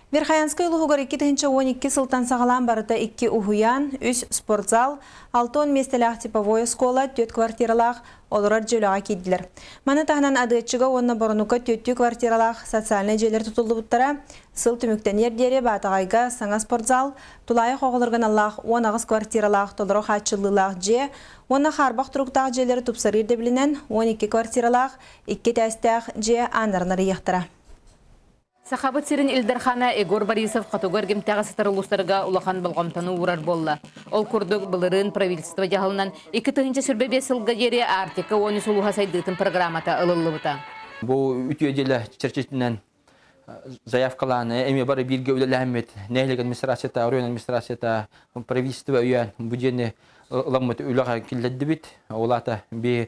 Верхоянскай улууһугар 2012 сылтан саҕалаан барыта икки уһуйаан, үс спортзал, 60 миэстэлээх типовой оскуола, түөрт квартиралаах олорор дьиэ үлэҕэ киирдилэр. Маны таһынан Адыаччыга уонна Боронукка түөртүү квартиралаах социальнай дьиэлэр тутуллубуттара. Сыл түмүктэниэр диэри Баатаҕайга саҥа спортзал, тулаайах оҕолорго аналлаах 18 квартиралаах толору хааччыллыылаах дьиэ уонна хаарбах туруктаах дьиэлэри тупсарыы ирдэбилинэн 12 квартиралаах икки этээстээх дьиэ ааннарын арыйыахтара. Сахабыт сирин Ил Дархана Егор Борисов хотугу эргимтэҕэ сытар улуустарга улахан болҕомтону уурар буолла. Ол курдук, былырыын правительство дьаһалынан 2025 сылга диэри Арктика 13 улууһа сайдыытын программата ылыллыбыта. Бу үтүө дьиэлэ чэрчитинэн заявкалаан эмиэ бары бииргэ үлэлэһэммит нэһилиэк администрацията, оройуон администрацията, правительство өйөөн бу дьиэни ыламмыт үлэҕэ киллэрдибит. Ол аата би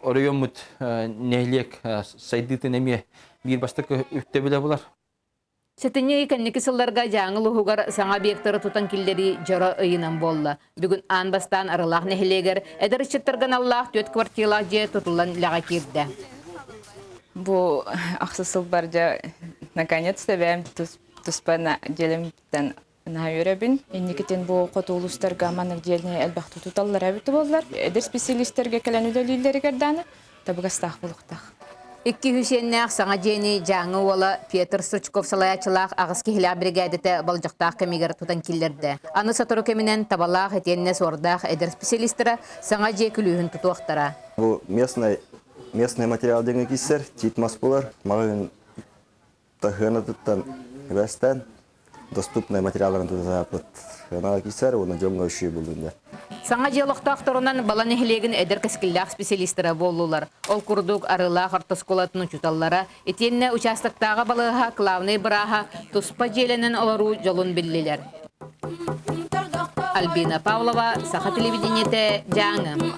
оройуоммут нэһилиэк сайдыытын эмиэ биир бастакы үктэбилэ булар. Сэтинньи ый кэнники сылларга Дьааҥы улууһугар саҥа объектары тутан киллэрии дьоро ыйынан буолла. Бүгүн аан бастаан Арылаах нэһилиэгэр эдэр ыччаттарга аналлаах түөрт квартиралаах дьиэ тутуллан үлэҕэ киирдэ. Бу ахсыс сылбар дьэ наконец-то бэйэм туспа дьиэлэммиттэн наһаа үөрэбин. Инникитин бу хоту улуустарга маннык дьиэни элбэхтик туталлара эбит буоллар, эдэр специалистэргэ кэлэн үлэлииллэригэр даҕаны табыгастаах буолуохтаах. Икки үһүсүөннээх саҥа дьиэни Дьааҥы уола Петр Стручков салайааччылаах аҕыс киһилээх биригээдэтэ болдьохтоох кэмигэр тутан киллэрдэ. Аны сотору кэминэн табалаах итиэннэ суордаах эдэр специалистара саҥа дьиэ күлүүһүн тутуохтара. Бу местный, местный материал диэҥҥэ киирсэр, тиит мас буолар. Маҕаһыын таһыанатыттан эбэстэн доступный материалларын тутатааппыт сыанаҕа киирсэр уонна дьоҥҥо үчүгэй буоллун диэн. Саҥа дьиэ олохтоохторунан Бала нэһилиэгин эдэр кэскиллээх специалистара буоллулар. Ол курдук Арыылаах ортоскуолатын учууталлара итиэннэ участоктааҕы балыыһа главнай бырааһа туспа дьиэлэнэн олоруу дьолун биллилэр. Альбина Павлова, Саха телевидениетэ, Дьааҥы.